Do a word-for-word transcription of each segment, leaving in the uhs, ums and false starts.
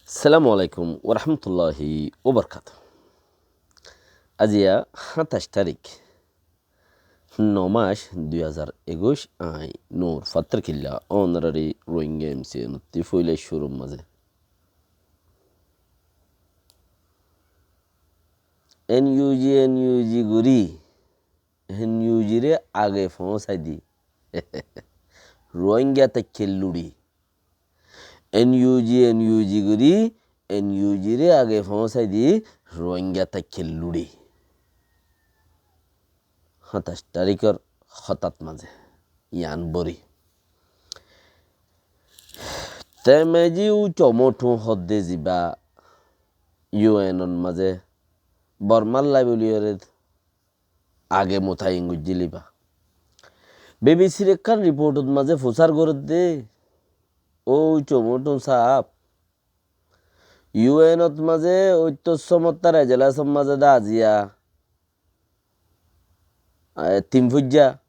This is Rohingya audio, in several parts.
Assalamu alaikum warahmatulláhi wabarakátuhu. Aziya háñtaic tarík, no mac, dui házar ekuic, añí Nur Fattar Killa, ónorari Rohingya M C N ottú foila cúrur mazé. N U G, N U G gorí, N U G re age foóñsai di. Rohingya táikke luçi. N U G, N U G gorí, N U G re age foóñsai di, Rohingya táikke luçi. Háñtaic taríkor hotát mazé, yián bóri. Te mezi u comoṭu hoódde ziba U N ot mazé Bormar lai buliyóre age mutayin goijjíl íba. B B C r ekkán ripoṭot mazé fusár gorédde, ó comoṭu saáb, U N ot mazé óitto somottar ejelasor mazé de aziya, e, tin foijja,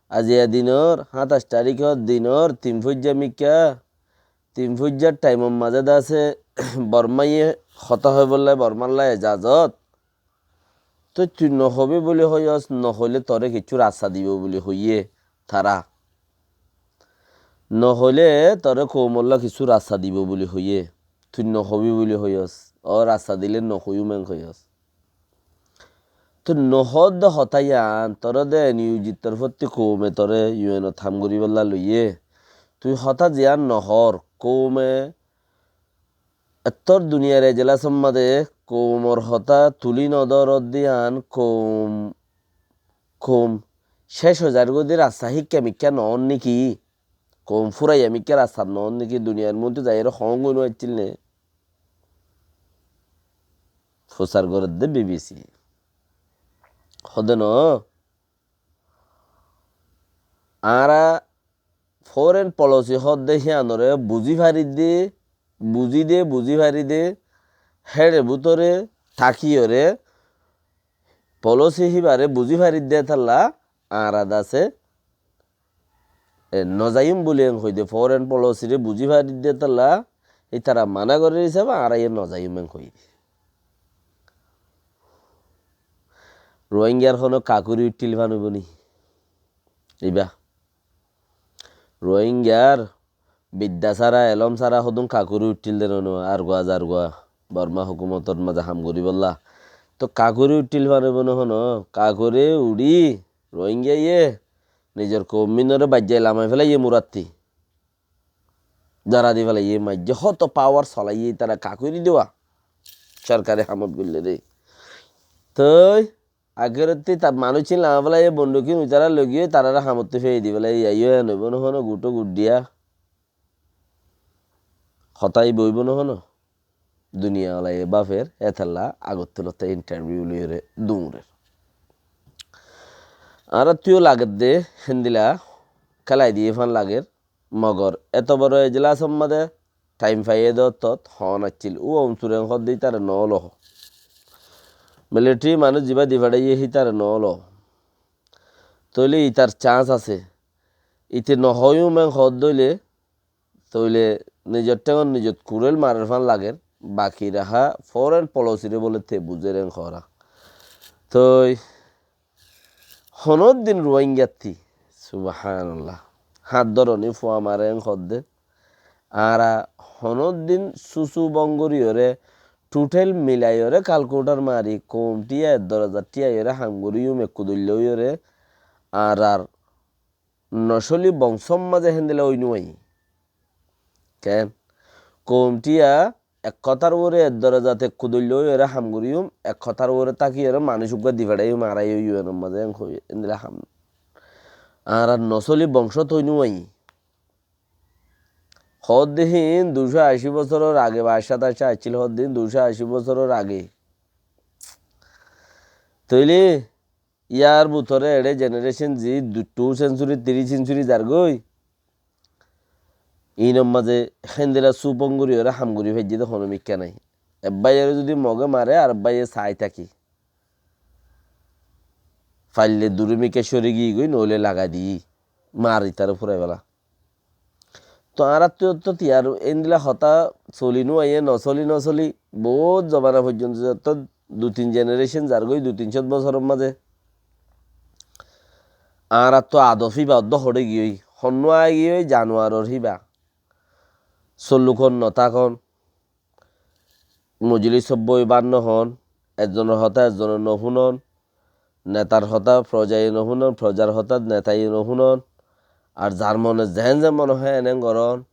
aziya dinor, háñtaic taríkor dinor tin foijja mikká, tin foijjar thaimor mazé de asé Bormaye hotá hoibolla Bormar lai ejazot. Tui, tui nohobi buli hoiyós, nohoile tore kissú rasta dibo buli hoiyé tará. Nohoile tore koumolla kissú rasta dibo buli hoiyé. Tui nohobi buli hoiyós. Ó rasta dile nohoiyum en hoiyós. Tui nohoódde hotá yián, tore de N U G r torfótti koume tore U N ot ham goríbolla loiyé. Tui hotá ziyán nohoór, koume ettór duniyar ejelasor mazé koumor hotá tulí nodórodde yián koum, koum céc ói zargói de rasta híkka mikká noón néki? Koum fúraiya mikká rastat noón néki? Duniyar muúntu zaiyóre hoóñgoi nuaiccíl né? Fusár gorédde B B C. Hoódde noó. Añára foreign policy hoódde híanoré buzí faridde, buzí de, buzí faridde, héçe bútore tákiyóre policy híbaré buzí faridde tálla añára dase, e, nozaiyum buli en hoidde, foreign policy re buzí faridde tálla, ítara mana gorér hísabe añára yó nozaiyum en hoidde. Rohingyar honó kakuri uiththíl fán óibo ni? Íba. Rohingyar bidda sára, elóm sára hodún kakuri uiththíl de nono, argua zargua, Borma hókumotor mazé ham goríbolla. Toh kakuri uiththíl fán óibo no honó, kakuri uçí, Rohingyaye nizor koum mínoré baijjai lamai félaiyé muratti. Zara di félaiyé, maijjé hoto power solaiyé, ítara kakuri dua. Sorkari hamot goillé de. Toi akerotti ta manúic ín lamai félaiyé, bonduk ín uitara loigiyói tarare hamottú fei di félaiyé, yá yó en óibo no honó, guthó guthdiya. Hotá íba óibo no honó. Duniya olaye báfer, étalla agottú lottá interview loiyóre duñrer. Añárattú yó lagedde, héndilla kélai diyé fán lager. Mogor eto boro ejelasor mazé thaim faiyé de ottót hoón accíl, ú Aung San Suu Kyi hoódde ítare noólo. Military manúic zibá di feçáiye hítare noólo. Tóile itar chance asé. Ite nohoiyum en hoódde óile, tóile nizor théngot nizot kurél marer fán lager, baki raha foreign policy re bóle te buzér en hoóra. Toi honóddin Rohingyatti, subhánallah, hát dóroní fua mare en hoódde, añára honóddin súsu bong goríyoré, thuthel milaiyóre kalkuthar mari, koum thíya, eddorozar thíyaiyóre ham goríyum ekku dóilla óiyoré, añárar nosóli bongsór mazé héndilla ói nuaiyí. Ken? Koum thíya ek hotár uore, eddorozat ekku dóilla óiyoré ham goríyum, ek hotár uore tákiyoré manúic uggúa di feçáiyum, añára yó U N or mazé en hoiyé, héndilla ham. Añárar nosóli bongsót ói nuaiyí. Hoódde hín duicó ací bosóror age, ba acá tacá accíl hoódde hín duicó ací bosóror age. Tóile yar bútore eçé generation zi du-, two century, three century zargói, inor mazé héndilla supong goríyoré ham gorí faijjé de honó mikká nái. Ek báiyoré zudi Mogé mare, ar báiye sai táki. Faille duré mikká córi giyégoi, noóile lagai diyí. Mar itaré furai fela. Tóu añáráttu tóu tiyar endilla hotá soli nuaiyé, nosoli nosoli, boóut zomana foijjonto zettót dui tin jenerecon zargói, dui tin cót bosóror mazé añáráttu adof híba oddó hoçé giyói, honnúa giyói, januaror híba. Sollukon notákon, mojolísot boi bát nohón, ezzonor hotá ezzone nofúnon, netar hotá frozaye nofúnon, frozar hotá netaye nofúnon, ar zar mone zeén zeén mone hoó eén gorón.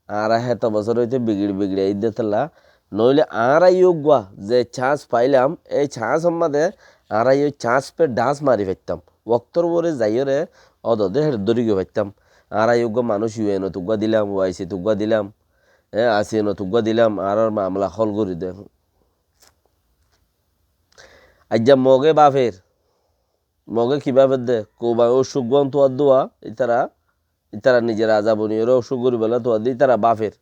Añára héto bosór óite bigiri bigiri aiyér dé tolla, noóile añára yó uggúa ze cans failam, éi cansor mazé añára yó cans pe dhans mari faittám. Woktór uore zaiyóre ódode héçe dóri goi faittám. Añára yó uggúa manúic U N ot uggúa dilam, U I C t uggúa dilam, e, A S E A N ot uggúa dilam, añárar mamela hól gorí de. Aijja Moge báfer, Moge ki báfer de, kouba óccúk gúan tuaddúa, ítara, ítara nize raza boniyóre óccúk goríbolla tuaddé ítara báfer.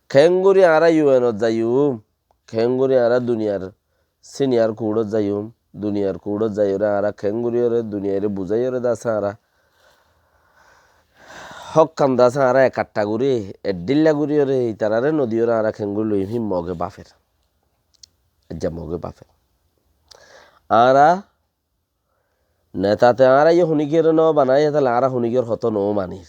Keéngorí añára U N ot zaiyum, keéngorí añára duniyar siniyar kuthót zaiyum, duniyar kuthót zaiyóre añára keéngoríyóre duniyaire buzáiyóre de asé añára hókkan de asé añára ekattha gorí, eddhílla goríyóre, ítararé nodiyóre añára keéngorí loiyum, híin Moge báfer. Aijja Moge báfer. Añára netate añára yó honíkiyóre no banai, hétale añára honíkiyór hotá no manir.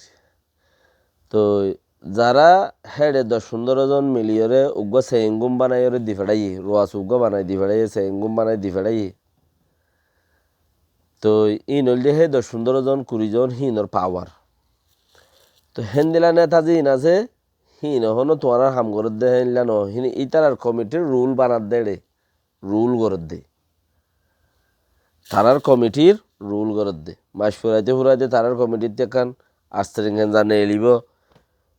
Toi zara héçe doc fundóro zon miliyóre uggúa seingum banaiyóre di feçáiye, ruas uggúa banai di feçáiye, seingum banai di feçáiye. Toi híin óilde hé doc fundóro zon, kuri zon híinor pawar. Toi héndilla neta ziín asé, híine honó tuáñrar ham gorédde héndilla no, híin ítarar komitir rul banadde éçe. Rul gorédde. Tarár komitir rul gorédde. Mac furaite furaite tarár komitirttu ekkán astring henza neelibó.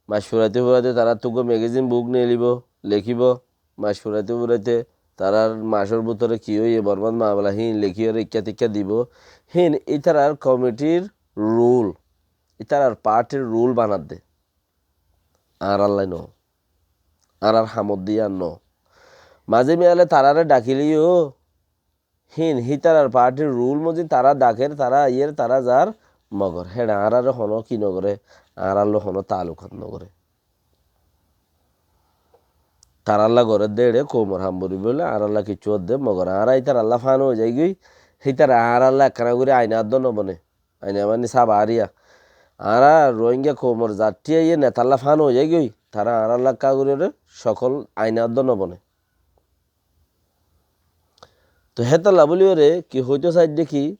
Mac furaite furaite taráttu uggúa megezin buk neelibó, lekíbo. Mac furaite furaite tarár macór bútore ki óiye, Bormát mamela híin lekíyore ikká tikká dibó. Híin ítarar komitir rul, ítarar partir rul banadde. Añárallá no. Añárar hamot de yían no. Mazé miyale taráre dhakile yó, híin hítarar partir rul mozin tará dhaker, tará aiyér, tará zar, mogor héçe añáráre honó ki nogoré, añárálloi honó taalukat nogoré. Tarálla gorédde éçe koumor ham buli bóle añárálla kiccú ódde, mogor añára ítarallá fán ói zaigói, hítara añárálla ekkána gorí aina addó nobone. Aina mani sába ariya. Añára Rohingya koumor zattí aiyé netallá fán ói zaigói, tará añárálla ekká goríyóre sokól aina addó nobone. Toi hétalla bóliyoré ki hoitó saidde ki,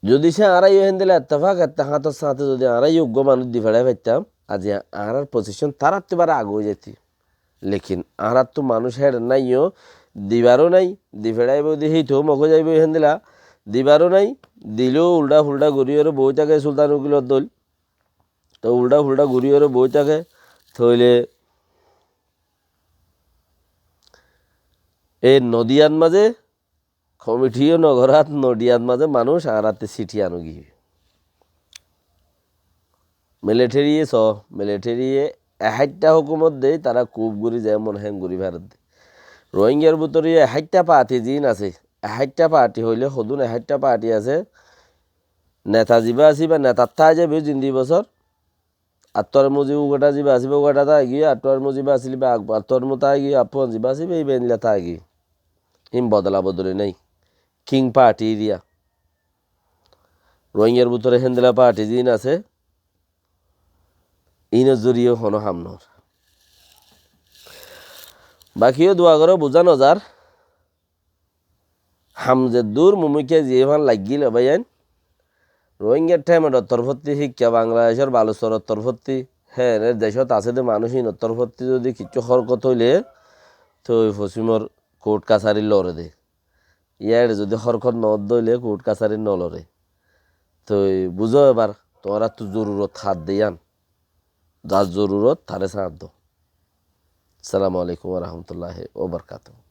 zodi sé añára yó héndilla ettefak, ettehádor sáñte zodi añára yó uggúa manúic di feçái faittám, aijja añárar posicon taráttu ibáre age ói zaitó. Lekin añáráttu manúic héçe nái yó, dibaró nái, di feçáibo de hítou Mog ói zaibói héndilla, dibaró nái, dilé uldha fuldha goríyoré boói táke Sultan Ukilor dóil. Toi uldha fuldha goríyoré boói táke, tóile e nodiyat mazé komithi yó nogorát, nodiyat mazé manúic añárátte sithi ano giyé. Militariye só, militariye e háitta hókumot de, tará kup gorí ze mon héen gorí faredde. Rohingyar bútore yó e háitta parti ziín asé, e háitta parti hoilé hodún e háitta parti asé, neta zibá asé íba netattá zaibo zindi bosór, Attuar Muzi uggwá zibá asé íba uggwá táigiyói, Attuar Muzi bá asé íba ag-, Attuar Muzi táigiyói, Appuan zibá asé íba, íba endilla táigiyói. Híin bodola bodoli nái. King parti eriya. Rohingyar bútore héndilla parti ziín asé, iínor zoriya honó ham noór. Baki yó dua goró, buzá nozar. Ham zeddúr mumkin ziyé fán laiggíl báiyain, Rohingyar thaimor torfótti, híkka Bangladecór Balucór torfótti, héener decót asé dé manúic híinor torfótti zodi kiccú hórkot óile, toi fosímor kuth kasári lore dé. Yáre zodi hórkot noódde óile kuth kasári nolore. Toi buzó ebar, tuáñráttu zorurot hár dé yían. Zar zorurot taré sáñt do. Assalamu alaikum wa rahmatullahi wa barakatuhu.